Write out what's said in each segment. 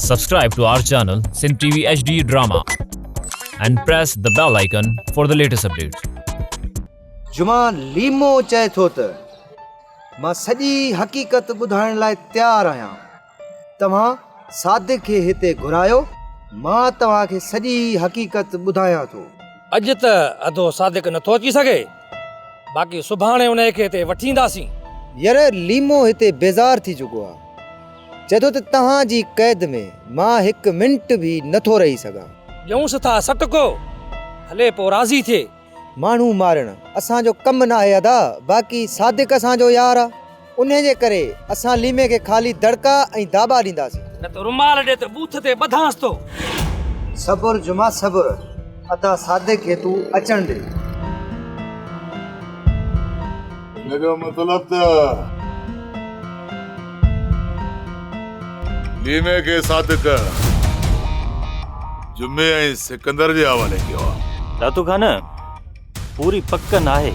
Subscribe to our channel Sindh TV HD Drama and press the bell icon for the latest updates. Juma Limo چئي ٿو ته مان سڄي حقيقت ٻڌائڻ لاء تيار آهيان. توهان صادق کي هتي گهرايو، مان توهان کي سڄي حقيقت ٻڌايان ٿو. اڄ ته ادو صادق نٿو اچي سگهي، باقي سڀاڻي انهيء کي هتي وٺي اينداسين. ير ليمو هتي بيزار ٿي چڪو آ. چئي ٿو ته توهان جي قيد ۾ مان هڪ منٽ به نٿو رهي سگهان. ڏيونس ٿا سٽڪو، هلي پوء راضي ٿئي. ماڻهو مارڻ اسان جو ڪم ناهي ادا، باقي صادق اسان جو يار آ، انهي جي ڪري اسان ليمي کي خالي دڙڪا ۽ داٻا ڏينداسين. نه ته رومال ڏي ته ٻوٿ تي ٻڌانس ٿو. صبر جمعا صبر، ادا صادق کي تون اچڻ ڏي. ان جو مطلب ته ليمي کي صادق جمعي ۽ سڪندر جي حوالي ڪيو آ. داتو خان، پوري پڪ ناهي،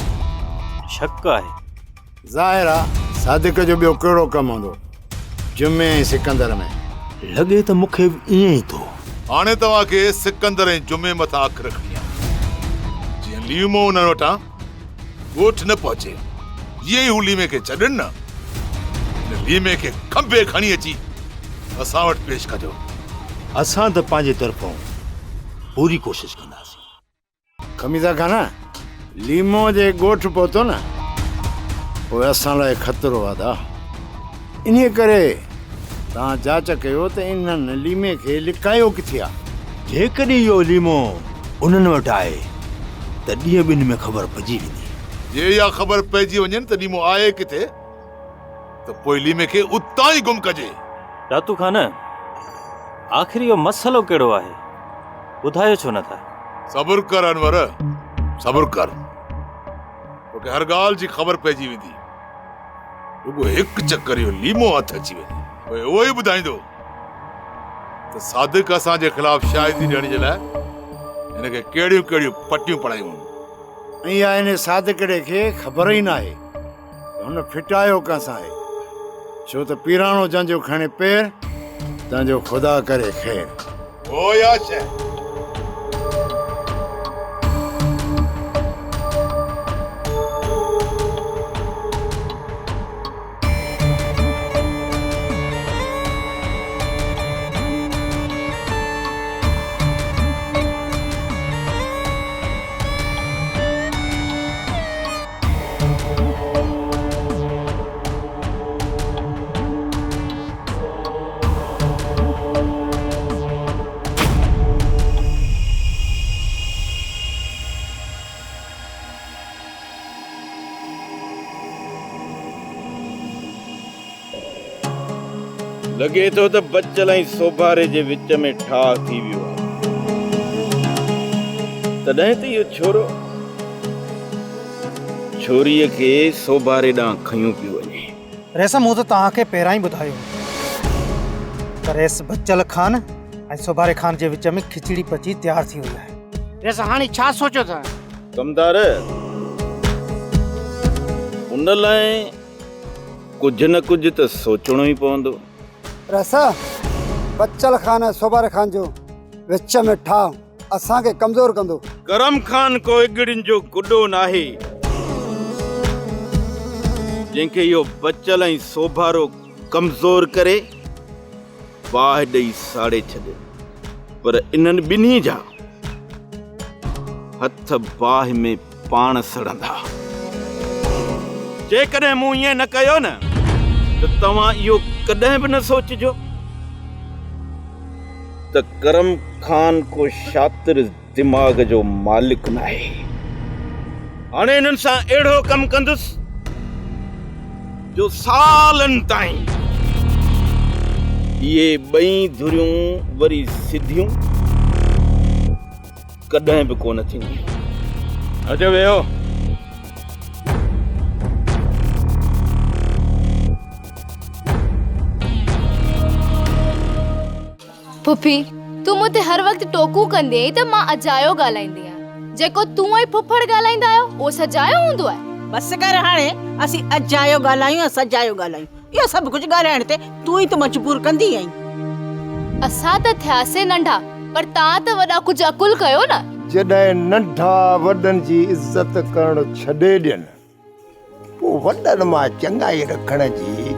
شڪ آهي. ظاهر آ صادق جو ٻيو ڪهڙو ڪم هوندو جمعي ۽ سڪندر ۾. لڳي ته مون کي به ائين ئي ٿو. هاڻي توهان کي سڪندر ۽ جمعي مٿان اک رکڻي آ. جيئن ليمو انهن وٽان ڳوٺ نه پهچي. جيئن ئي هو ليمي کي ڇڏن نه، ان ليمي کي کنڀي کڻي اچي اسان وٽ پيش ڪجو. اسان ته پنهنجي طرفون پوري ڪوشش ڪنداسين. خميسا خان، ليمو جي ڳوٺ پهتو نه، پوء اسان لاء خطرو آ ادا. انهيء ڪري توهان جاچ ڪيو ته انهن ليمي کي لڪايو ڪٿي آ. جيڪڏهن اهو ليمو انهن وٽ آهي ته ڏينهن ٻن ۾ خبر پئجي ويندي. جي اها خبر پئجي وڃين ته ليمو آهي ڪٿي ته پوء ليمي کي اتان ئي گم ڪجي. داتو خان، آخر اهو مسئلو ڪهڙو آهي؟ ٻڌايو ڇو نٿا؟ صبر ڪر انور، صبر ڪر. توکي هر ڳالهه جي خبر پئجي ويندي. رڳو هڪ چڪر اهو ليمو هٿ اچي وڃي، پوء اهو ئي ٻڌائيندو ته صادق اسان جي خلاف شاهدي ڏيڻ جي لاء هن کي ڪهڙيون ڪهڙيون پٽيون پڙهايون هيون. ۽ اها ان صادقڙي کي خبر ئي ناهي ته هن ڦٽايو ڪنهن سان آهي، ڇو ته پيراڻو جنهن جو کڻي پير، تنهن جو خدا ڪري خير. هو يا شيء. لڳي ٿو ته بچل ۽ سوڀاري جي وچ ۾ ٺاهه ٿي ويو آهي. تڏهن ته اهو ڇورو ڇوريء کي سوڀاري ڏانهن کنيو پيو وڃي. رئيس مون ته توهان کي پهريان ئي ٻڌايو هو ته رئيس بچل خان ۽ سوڀاري خان جي وچ ۾ کچڙي پچي تيار ٿي وئي آهي. رئيس هاڻي ڇا سوچيو اٿئه؟ ڪمدار، ان لاء ڪجهه نه ڪجهه ته سوچڻو ئي پوندو. رئيس، بچل خان ۽ سوڀاري خان جو وچ ۾ ٺاهه اسان کي ڪمزور ڪندو. ڪرم خان ڪو اڳڙين جو گڏو ناهي، جنهن کي اهو بچل ۽ سوڀارو ڪمزور ڪري باهه ڏئي ساڙي ڇڏين، پر انهن ٻنهي جا هٿ باهه ۾ پاڻ سڙندا. جيڪڏهن مون ائين نه ڪيو نه ته توهان اهو ڪڏهن به نه سوچجو ته ڪرم خان ڪو شاطر دماغ جو مالڪ ناهي. هاڻي انهن سان اهڙو ڪم ڪندس جو سالن تائين اهي ٻئي ڌريون وري سڌيون ڪڏهن به ڪونه ٿينديون. اچو ويهو. پڦي، تون مون تي هر وقت ٽوڪون ڪندي آهين ته مان اجايو ڳالهائيندي آهيان. جيڪو تون ۽ ڦڦڙ ڳالهائيندا آهيو، اهو سجايو هوندو آهي؟ بس ڪر هاڻي، اسين اجايو ڳالهايون يا سجايو ڳالهايون، اهو سڀ ڪجهه ڳالهائڻ تي تون ئي ته مجبور ڪندي آهين. اسان ته ٿياسين ننڍا، پر توهان ته وڏا ڪجهه عقل ڪيو نه. جڏهن ننڍا وڏن جي عزت ڪرڻ ڇڏي ڏين، پوء وڏن مان چڱائي رکڻ جي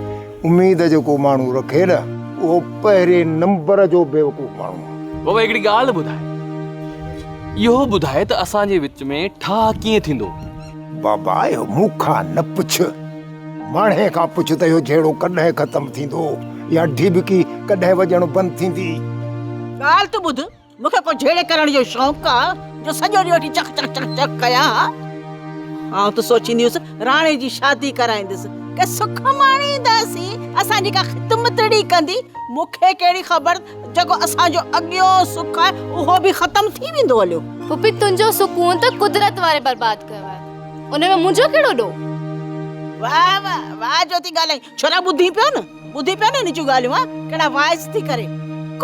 اميد جيڪو ماڻهو رکي نه، اهو پهرين نمبر جو بيوقوف ماڻهو آهي. بابا هڪڙي ڳالهه ٻڌاء. اهو ٻڌاء ته اسان جي وچ ۾ ٺاهه ڪيئن ٿيندو؟ بابا اهو مون کان نه پڇ. ماڻهي کان پڇ ته اهو جهيڙو ڪڏهن ختم ٿيندو يا ڍيٻڪي ڪڏهن وڄڻ بند ٿيندي. ڳالهه ته ٻڌ، مون کي ڪو جهيڙي ڪرڻ جو شوق آ جو سڄو ڏينهن وٺي چڪ چڪ چڪ چڪ ڪيان ها. آئون ته سوچيندي هيس راڻي جي شادي ڪرائيندس ڪي سک ماڻينداسين، اسان جي ڪا خدمتڙي ڪندي. مون کي ڪهڙي خبر جيڪو اسان جو اڳيون سک آهي اهو به ختم ٿي ويندو هليو. پڦي تنهنجو سڪون ته قدرت واري برباد ڪيو آهي ان ۾ منهنجو ڪهڙو ڏوهه. واهه واهه واهه جو ٿي ڳالهائين ڇورا ٻڌين پيو نه ٻڌين پيو نه هن جون ڳالهيون ها ڪهڙا واعظ ٿي ڪري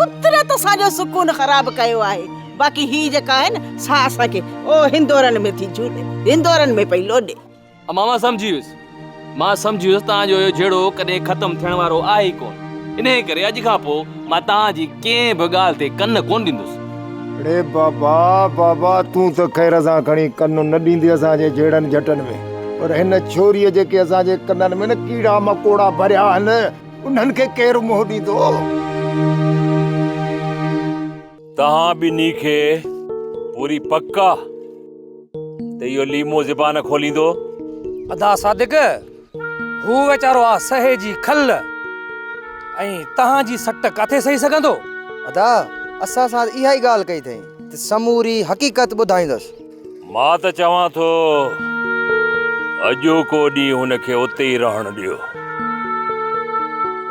قدرت اسان جو سڪون خراب ڪيو آهي باقي هي جيڪا آهي نه سا اسان کي او هندورن ۾ ٿي جهولي هندورن ۾ پئي لوڏي. امان مان سمجهي ويس. مان سمجهي ويس توهان جو اهو جهيڙو ڪڏهن ختم ٿيڻ وارو آهي ئي ڪونه. انهيء ڪري اڄ کان پوء مان توهان جي ڪنهن به ڳالهه تي ڪن ڪونه ڏيندس. اڙي بابا بابا تون ته خير سان کڻي ڪن نه ڏيندي اسان جي جهيڙن جهٽن ۾ پر هن ڇوريء جيڪي اسان جي ڪنن ۾ نه ڪيڙا مڪوڙا ڀريا آهن انهن کي ڪير منهن ڏيندو. توهان ٻنهي کي پوري پڪ آ ته اهو ليمو زبان کوليندو؟ ادا صادق، هو ويچارو آ سهي جي کل ۽ توهان جي سٽ ڪاٿي سهي سگهندو؟ ادا، اسان سان اها ئي ڳالهه ڪئي اٿئي ته سموري حقيقت ٻڌائيندس. مان ته چوان ٿو اڄوڪو ڏينهن هن کي اتي ئي رهڻ ڏيو.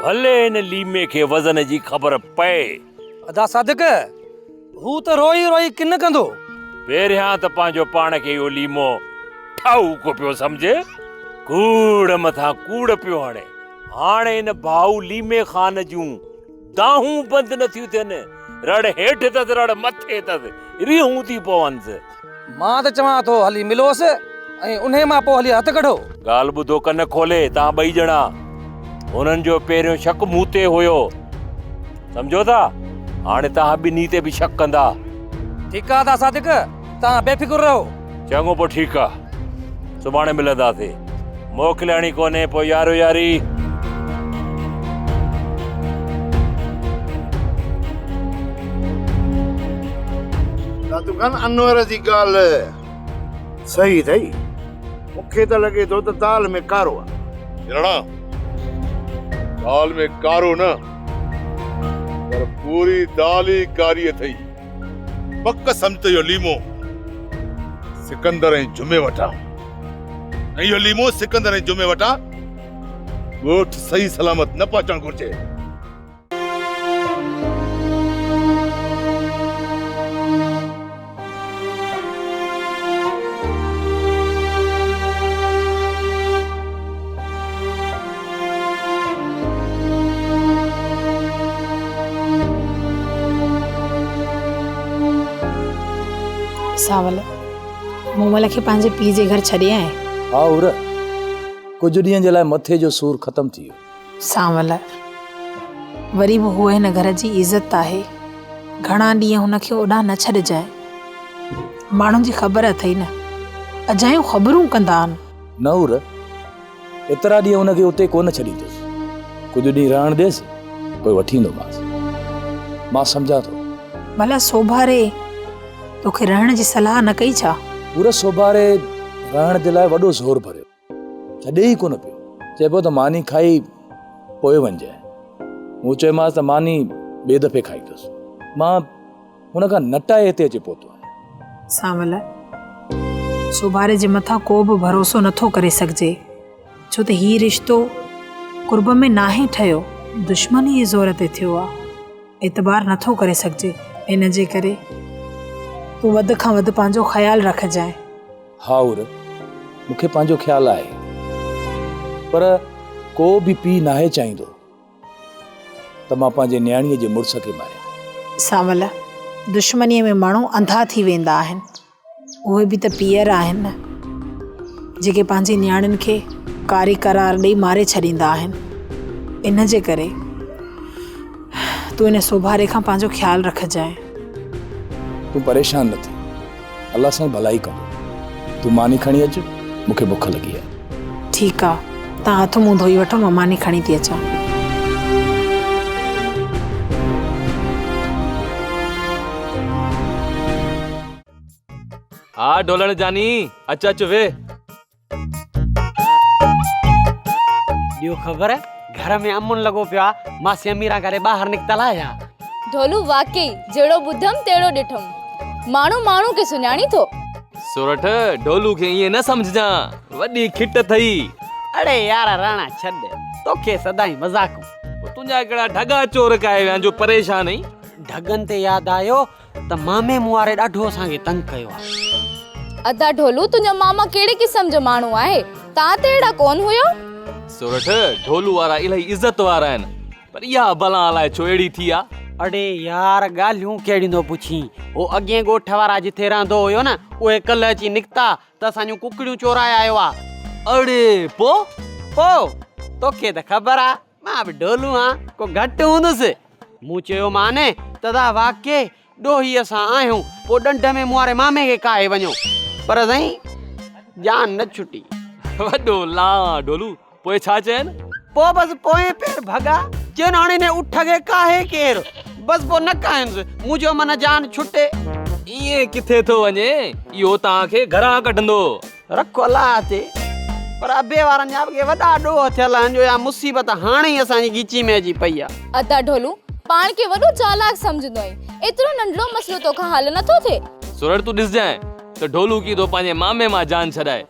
ڀلي هن ليمي کي وزن جي خبر پئي. ادا صادق، هو ته روئي روئي ڪن ڪندو. پهريان ته پنهنجو پاڻ کي اهو ليمو ٺاهوڪو پيو سمجهي، ڪوڙ مٿان ڪوڙ پيو هڻي. هاڻي هن ڀائو ليمي خان جون دانهون بند نه ٿيون ٿين، رڙ هيٺ اٿس رڙ مٿي اٿس، ريهون ٿي پونس. مان ته چوان ٿو هلي ملوس ۽ انهي مان پوء هلي هٿ ڪڍو. ڳالهه ٻڌو ڪن کولي توهان ٻئي ڄڻا. هنن جو پهريون شڪ مون تي هيو. سمجهو ٿا؟ هاڻي توهان ٻنهي تي به شڪ ڪندا. ٺيڪ آ ادا صادق، توهان بي فڪر رهو. چڱو پوء ٺيڪ آ. سڀاڻي ملنداسين. موڪلياڻي ڪونهي پوء يارو ياري. دادو خان انور جي ڳالهه صحيح اٿئي. مون کي ته لڳي ٿو ته دال ۾ ڪارو آ. راڻا، دال ۾ ڪارو نه پر پوري دال ئي ڪاري اٿئي. پڪ سمجهه ته اهو ليمو سڪندر ۽ جمعي وٽان ۽ اهو ليمو سڪندر ۽ جمعي وٽان ڳوٺ صحيح سلامت نه پهچڻ گهرجي. سانول، مومل کي پنهنجي پيء جي گهر ڇڏي آئين؟ ها حور، ڪجهه ڏينهن جي لاء مٿي جو سور ختم ٿي ويو. سانول، وري به هوء هن گهر جي عزت آهي. گهڻا ڏينهن هن کي اوڏانهن نه ڇڏجانء. ماڻهن جي خبر اٿئي نه، اجايون خبرون ڪندا آهن. نه حور، ايترا ڏينهن هن کي اتي ڪونه ڇڏيندس. ڪجهه ڏينهن رهڻ ڏيس، پوء وٺي ايندومانس. مان سمجهان ٿو. ڀلا سوڀاري توکي رهڻ جي صلاح نه ڪئي ڇا؟ حور، سوڀاري رهڻ جي لاء وڏو زور ڀريو. ڇڏي ئي ڪونه پيو. چئي پيو ته ماني کائي پوء وڃجانء. مون چيومانس ته ماني ٻئي دفعي کائيندس. مان هن کان نٽائي هتي اچي پهتو آهيان. سانول، سوڀاري جي مٿان ڪو به ڀروسو نٿو ڪري سگهجي، ڇو ته هي رشتو قرب ۾ ناهي ٺهيو، دشمني جي زور تي ٿيو آ. اعتبار نٿو ڪري سگهجي. ان جي ڪري تون وڌ کان وڌ پنهنجو خيال رکجانء. ها حور، مون کي پنهنجو خيال آهي، پر ڪو به پيء ناهي چاهيندو ته مان پنهنجي نياڻيء جي مڙس کي ماريان. سانول، دشمنيء ۾ ماڻهو انڌا ٿي ويندا آهن. اهي به ته پيئر آهن نه، جيڪي پنهنجي نياڻين کي ڪاري قرار ڏئي ماري ڇڏيندا آهن. ان جي ڪري. تون ان سوڀاري کان پنهنجو خيال رکجانء. تون پريشان نه ٿي. الله سائين ڀلائي ڪندو. تون ماني کڻي اچ، مون کي بک لڳي آهي. ٺيڪ آ، توهان هٿ منهن ڌوئي وٺو، مان ماني کڻي ٿي اچان. ها ڍولڻ جاني، اچ اچ ويهه. ڏيو خبر گهر ۾ امن لڳو پيو آ ماسي اميران ڪري ٻاهر نڪتل آ ڇا؟ ڍولو واقعي جهڙو ٻڌم تهڙو ڏٺم. ماڻهو ماڻهو کي سڃاڻي ٿو. سورٺ ڍولو کي ائين نه سمجهجان وڏي کٽ اٿئي. اڙي يار راڻا ڇڏ توکي سدائين مذاقون. پوء تنهنجا ڪهڙا ڍڳا چور ڪاهي ويا آهن جو پريشان آهين. ڍڳن تي ياد آيو ته مامي مون واري ڏاڍو اسان کي تنگ ڪيو آ. ادا ڍولو تنهنجو ماما ڪهڙي قسم جو ماڻهو آهي تان ته اهڙا ڪون هيو. سورٺ ڍولو وارا الاهي عزت وارا آهن پر اها بلان الائي ڇو اهڙي ٿي آ. اڙي يار ڳالهيون ڪهڙيون ٿو پڇين هو اڳئين ڳوٺ وارا جٿي رهندو هيو نه اهي ڪلهه اچي نڪتا ته اسان جون ڪڪڙيون چورائي آيو آ. اڙي پو؟ پو توکي ته خبر آ مان به ڍولو هان ڪو گهٽ هوندس. مون چيومان ته ادا واقعي ڏوهي اسان آهيون، پوء ڏنڊ ۾ مون واري مامي کي ڪاهي وڃو. پر سائين جان نه ڇٽي. وڏو لان ڍولو، پوء ڇا چين؟ پوء بس پوئين پير ڀڳا، چين هاڻي هن اٺ کي ڪاهي ڪير؟ بس پوء نه ڪاهينس، مون چيو من جان ڇٽي. ائين ڪٿي ٿو وڃي، اهو توهان کي گهران ڪڍندو. رک الله تي، پر ابي وارن جا به ڪي وڏا ڏوهه ٿيل آهن جو اها مصيبت هاڻي ئي اسان جي ڳچي ۾ اچي پئي آهي. ادا ڍولو، پاڻ کي وڏو چالاڪ سمجهندو آهين، ايترو ننڍڙو مسئلو توکان حل نٿو ٿئي. سورٺ تون ڏسجانء ته ڍولو ڪيئن ٿو پنهنجي مامي مان جان ڇڏائي.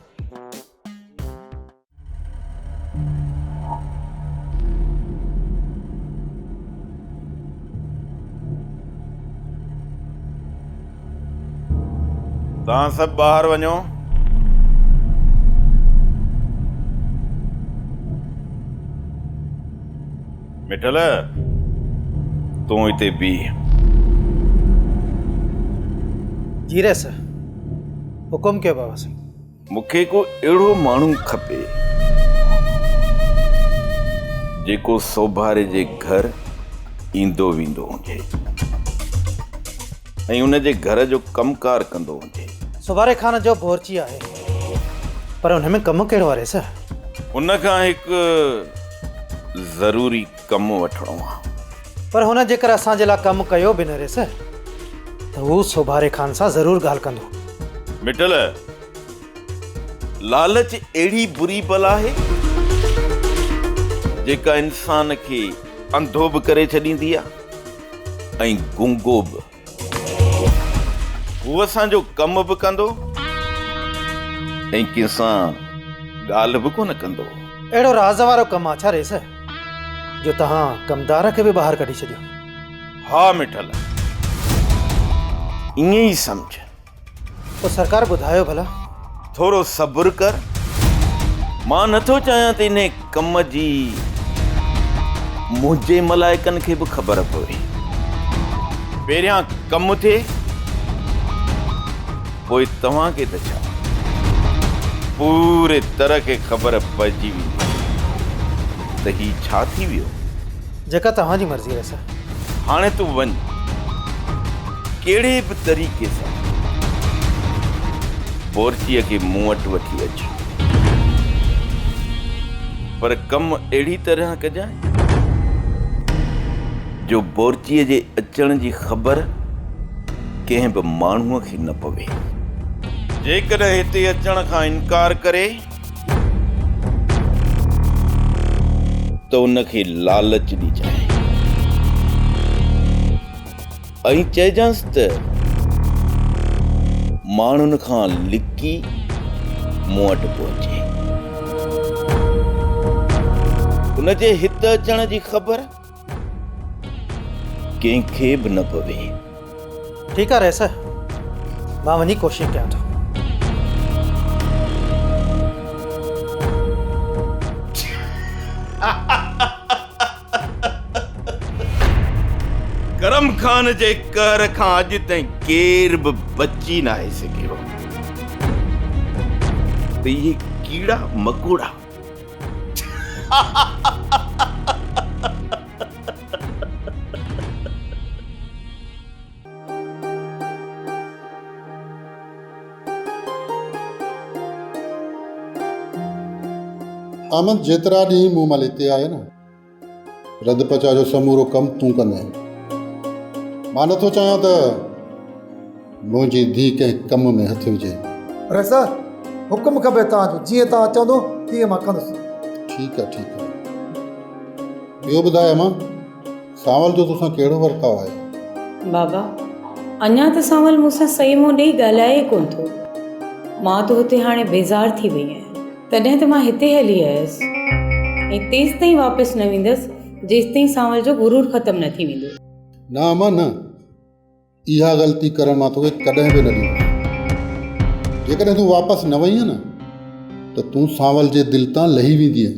توهان سڀ ٻاهر وڃو. مٺل، تون هتي بيهه. جي رئيس، حڪم ڪيو بابا سائين. مون کي ڪو اهڙو ماڻهو کپي جيڪو سوڀاري جي گهر ايندو ويندو هجي ۽ ان جي گهر جو ڪم ڪار ڪندو هجي. سوڀاري خان جو بورچي آهي پر ان ۾ ڪم ڪهڙو آهي رئيس؟ ان کان هڪ ضروري ڪم وٺڻو آهي. پر هن جيڪر اسان جي لاء ڪم ڪيو به نه رئيس ته هو سوڀاري خان سان ضرور ڳالهه ڪندو. مٺل، لالچ اهڙي بري بلا آهي، جيڪا انسان کي انڌو به ڪري ڇڏيندي آهي ۽ گونگو به. هو اسان جو ڪم به ڪندو ۽ ڪنهن سان ڳالهه به ڪونه ڪندو. اهڙو راز وارو ڪم آ ڇا رئيس، جو توهان ڪمدار کي به ٻاهر ڪڍي ڇڏيو؟ ها مٺل، ائين ئي سمجهه. پوء سرڪار ٻڌايو ڀلا. ٿورو صبر ڪر. مان نه ٿو چاهيان ته انهي ڪم جي منهنجي ملائڪن کي به خبر پوي. پهريان ڪم ٿئي، پوء توهان کي ته ڇا، پوري تر کي خبر پئجي ويندي ته هي ڇا ٿي ويو. جيڪا توهان جي مرضي رهي سر. هاڻي تون وڃ. ڪهڙي به طريقي سان بورچيء کي مون وٽ وٺي اچ. پر ڪم اهڙي طرح ڪجانء جو بورچيء جي اچڻ جي خبر ڪنهن به ماڻهوء کي نه پوي. جيڪڏهن هتي اچڻ کان انڪار ڪري ته ان کي لالچ ڏجانء ۽ چئجانس ته ماڻهن کان لڪي مون وٽ پهچي. ان جي هت اچڻ جي خبر ڪنهن کي به نه پوي. ٺيڪ آ رئيس، مان وڃي ڪوشش ڪيان ٿو. ڪرم خان جي قهر کان اڄ تائين ڪير به بچي ناهي سگهيو ته اهي ڪيڙا مڪوڙا احمد جيترا ڏينهن مومل هتي آهي نه رڌ پچاء جو سمورو ڪم تون ڪندين. مان نٿو چاهيان ته منهنجي ڌيء ڪنهن ڪم ۾ هٿ وجهي. رئيس حڪم کپي توهان جو جيئن توهان چوندو تيئن مان ڪندس. ٺيڪ آ ٺيڪ آ. ٻيو ٻڌاء امان سانول جو توسان ڪهڙو ورتاء آهي؟ بابا اڃا ته سانول مون سان صحيح منهن ڏيئي ڳالهائي ئي ڪونه ٿو. مان ته هتي هاڻي بيزار ٿي وئي آهيان. تڏهن ته مان هتي هلي آيس ۽ تيستائين واپس نه ويندس جيستائين سانول جو غرور ختم نه ٿي ويندو. نه امان نه. اها غلطي ڪرڻ مان توکي ڪڏهن به نه ڏيندس. جيڪڏهن تون واپس نه وئينء نه ته تون سانول جي دل تان لهي ويندينء.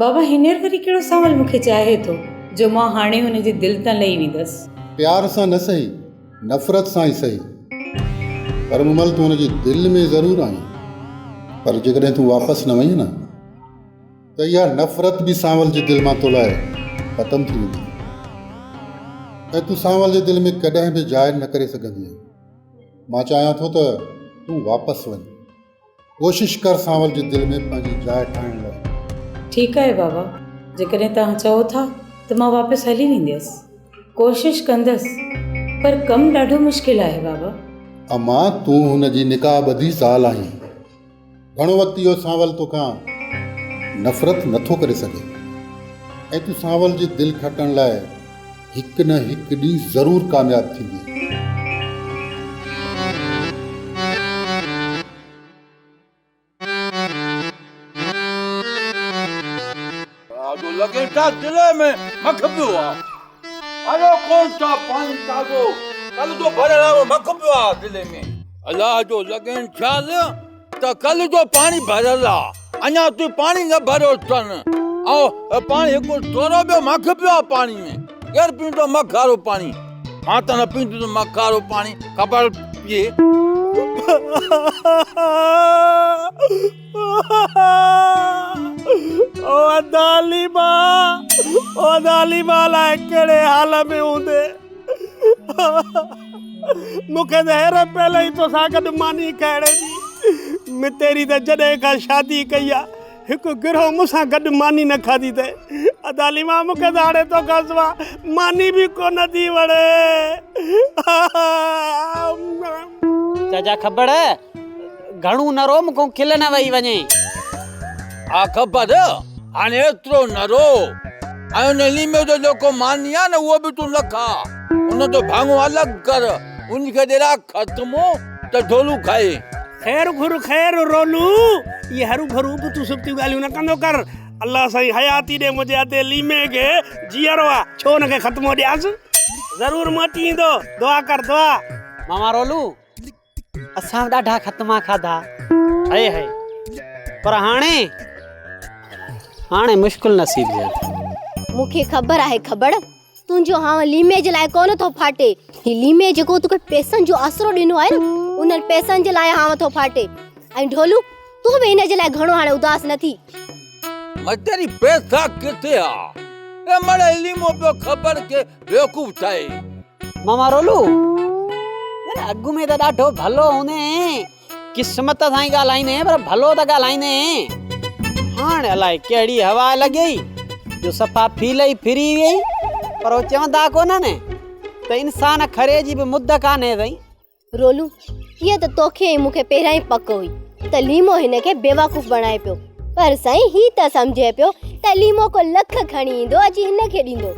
بابا هينئر وري ڪهڙو سانول مون کي چاهي ٿو جو مان هاڻي هن جي دل تان لهي ويندس. پيار سان نه سهي، نفرت سان ئي سهي. پر مومل تون هن جي دل ۾ ضرور آهين. پر جيڪڏهن تون واپس نه وئينء نه ته اها نفرت به سانول جي دل مان تو لاء ختم ٿي ويندي ۽ تون سانول جي دل ۾ ڪڏهن به جاء نه ڪري سگهندينء. مان چاهيان ٿو ته تون واپس وڃ. ڪوشش ڪر سانول جي دل ۾ پنهنجي جاء ٺاهڻ لاء. ٺيڪ آهي بابا، جيڪڏهن توهان چئو ٿا ته مان واپس هلي وينديس. ڪوشش ڪندس، پر ڪم ڏاڍو مشڪل آهي بابا. امان تون هن جي نڪاح ٻڌي زال آهين. گهڻو وقت اهو سانول توکان نفرت نٿو ڪري سگهي ۽ تون سانول جي دل کٽڻ لاء هڪ نه هڪ ڏينهن ضرور ڪامياب ٿيندين. آجو لڳي ٿا دل ۾ مک پيو آ. آيو ڪون ٿا پاڻي تازو ڪل جو ڀريل آ مک پيو آ دل ۾. الله جو لڳين خيال ته ڪل جو پاڻي ڀريل آ اڃا تون پاڻي نه ڀريو اٿن ۽ پاڻي هڪ ٿورو ٻيو مک پيو آ پاڻي ۾ ڪير پيئندو مک وارو پاڻي مان ته نه پيئندس مک وارو پاڻي خبر پيئي. او ادا عليما او ادا عليما الائي ڪهڙي حال ۾ هوندي مون کي ته حيرت پئي لڳي توسان گڏ ماني کائڻ جي متيري ته جڏهن کان شادي ڪئي آ هڪ گرهه مون سان گڏ ماني نه کاڌي اٿئي ادا عليما مون کي ته هاڻي توکان سوا ماني به ڪونه ٿي وڻي. چاچا کبڙ گهڻو نه رو مون کان کل نه وهي وڃي. آ خبر هاڻي ايترو نه رو ۽ ان ليمي جو جيڪو ماني آ نه اهو به تون نه کاء ان جو ڀاڱو الڳ ڪر ان کي ڏيرا ختمو ته ڍولو کائي. خير گهر خير رولو اهي هرو ڀرو ابتون سبتيون ڳالهيون نه ڪندو ڪر الله سائين حياتي ڏي منهنجي ادي ليمي کي جيئرو آ ڇو ان کي ختمو ڏيانس ضرور موٽي ايندو دعا ڪر دعا. ماما رولو اسان به ڏاڍا ختما کاڌا هئي هئي پر هاڻي هاڻي مشڪل نصيب ٿيا. مون کي خبر آهي کبڙ تنهنجو هانء ليمي جي لاء ڪونه ٿو ڦاٽي. هي ليمي جيڪو توکي پئسن جو آسرو ڏنو آهي نه انهن پئسن جي لاء هانء ٿو ڦاٽي. ۽ ڍولو تون به هن جي لاء گهڻو هاڻي اداس نه ٿي. متيري پئسا ڪٿي آ؟ اي مڙئي ليمو پيو کبڙ کي بيوقوف ٺاهي. ماما رولو يار اڳ ۾ ته ڏاڍو ڀلو هوندين قسمت سان ئي ڳالهائيندين پر ڀلو ته ڳالهائيندين هاڻ الائي ڪهڙي هوا لڳئي جو صفا ڦيل ئي ڦري ويئي پر هو چوندا ڪونهن ته انسان کري جي به مد ڪانهي سائين. رولو، اها ته توکي ۽ مون کي پهريان ئي پڪ هئي ته ليمو هن کي بيوقوف بڻائي پيو. پر سائين هي ته سمجهي پيو ته ليمو ڪو لک کڻي ايندو اچي هن کي ڏيندو.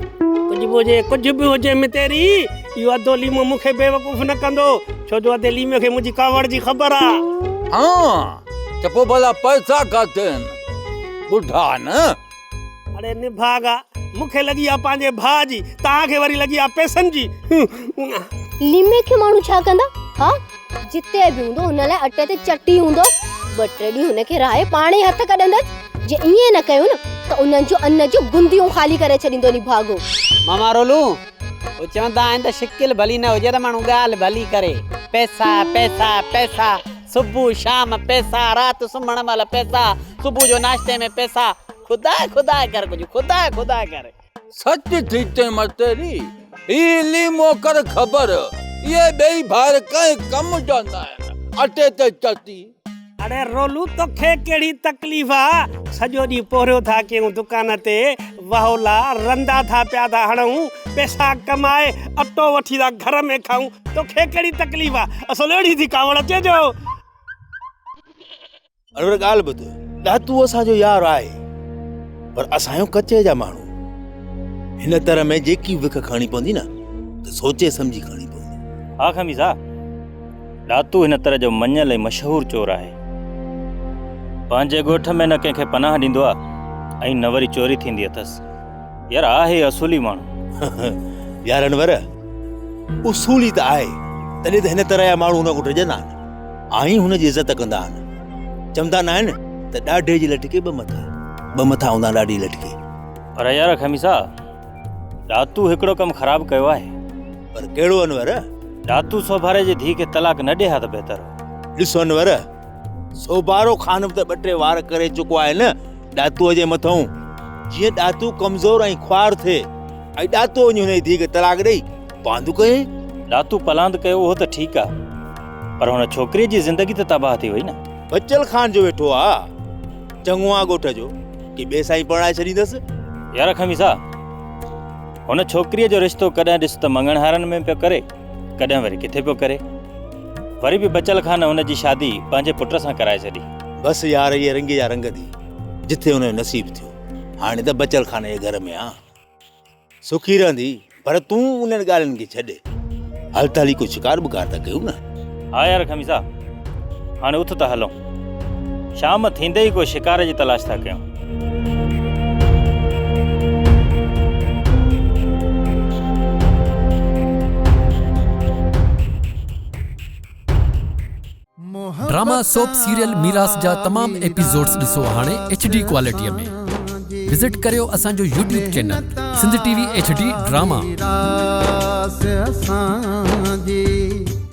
ڪجهه به هجي ڪجهه به هجي متيري اهو اڌو ليمو مون کي بيوقوف نه ڪندو ڇو جو اڌي ليمي کي منهنجي ڪاوڙ جي خبر آ. ها ته پوء ڀلا پئسا ڪاٿي آهن ٻڌاء نه. اڙي نڀاڳا، مون کي لڳي آ پنهنجي ڀاء جي، توهان کي وري لڳي آ پئسن جي. ليمي کي ماڻهو ڇا ڪندا؟ ها، جتي به هوندو هن لاء اٽي تي چٽي هوندو. ٻه ٽي ڏينهن هن کي رهائي پاڻ ئي هٿ ڪڍندس. جي ائين نه ڪيو نه ته انهن جو ان جون گنديون خالي ڪري ڇڏيندو نڀاڳو. ماما رولو، هو چوندا آهن ته شڪل ڀلي نه هجي ته ماڻهو ڳالهه ڀلي ڪري. پئسا، پئسا، پئسا. صبح شام پئسا، رات سمهڻ مهل پئسا، صبح جو ناشتي ۾ پئسا، خدا خدا ڪر ڪجهه خدا خدا ڪر. سچ ٿي چئين متيري، هي ليمو ڪر خبر، اهي ٻئي ڀائر ڪنهن ڪم جا نه آهن، اٽي تي چٽي. اڙي رولو توکي ڪهڙي تڪليف آ، سڄو ڏينهن پورهيو ٿا ڪيون دڪان تي، وهولا رندا ٿا پيا ٿا هڻون، پئسا ڪمائي اٽو وٺي ٿا گهر ۾ کائون، توکي ڪهڙي تڪليف آ، اصل اهڙي ٿي ڪاوڙ اچي جو. انور ڳالهه ٻڌ، ڏاتو اسان جو يار آهي، پر اسان آهيون ڪچي جا ماڻهو، هن تر ۾ جيڪي وک کڻڻي پوندي نه ته سوچي سمجهي کڻڻي پوندي. ها خميسا، ڏاتو هن تر جو مڃيل ۽ مشهور چور آهي. پنهنجي ڳوٺ ۾ نه ڪنهن کي پناهه ڏيندو آ ۽ نه وري چوري ٿيندي اٿس. يار آهي اصولي ماڻهو. يار انور، اصولي ته آهي، تڏهن ته هن طرح جا ماڻهو هن کان ڊڄندا آهن ۽ هن جي عزت ڪندا آهن. چوندا نه آهن ته ڏاڍي جي لٺ کي ٻه مٿا، ٻه مٿا هوندا آهن ڏاڍي جي لٺ کي. پر يار خميسا، ڏاتو هڪڙو ڪم خراب ڪيو آهي. پر ڪهڙو انور؟ ڏاتو سوڀاري جي ڌيء کي طلاق نه ڏي ها ته بهتر هو. ڏس انور، سوڀارو خان به ته ٻه ٽي وار ڪري چڪو آهي نه ڏاتوء جي مٿئون. جيئن ڏاتو ڪمزور ۽ خوار ٿئي ۽ ڏاتو وڃي هن جي ڌيء کي طلاق ڏئي پلاند ڪيائين. ڏاتو پلاند ڪيو اهو ته ٺيڪ آ، پر هن ڇوڪريء جي زندگي ته تباهه ٿي وئي نه. بچل خان جو ويٺو آ، چڱو آ ڳوٺ جو، ڪي ٻئي سان ئي پرڻائي ڇڏيندس. يار خميسا، هن ڇوڪريء جو رشتو ڪڏهن ڏس ته مڱڻهارن ۾ پيو ڪري، ڪڏهن وري ڪٿي پيو ڪري. وري به بچل خان هن جي شادي پنهنجي پٽ سان ڪرائي ڇڏي. بس يار اهي رنگي جا رنگ ٿي، جٿي هن جو نصيب ٿيو. هاڻي ته بچل خان جي گهر ۾ آ. سکي رهندي، پر تون انهن ڳالهين کي ڇڏ. هل ته هلي ڪو شڪار ٻڪار ٿا ڪيون نه. ها يار خميسا، هاڻي اٿ ته هلون. شام ٿيندي ئي ڪو شڪار جي تلاش ٿا ڪيون. ڊراما سوپ سيريل ميراث جا تمام ايپيسوڊز ڏسو هاڻي ايڇ ڊي ڪوالٽي ۾ وزٽ ڪريو اسان جو YouTube channel Sindh T V H D drama. ميراث اسان جي.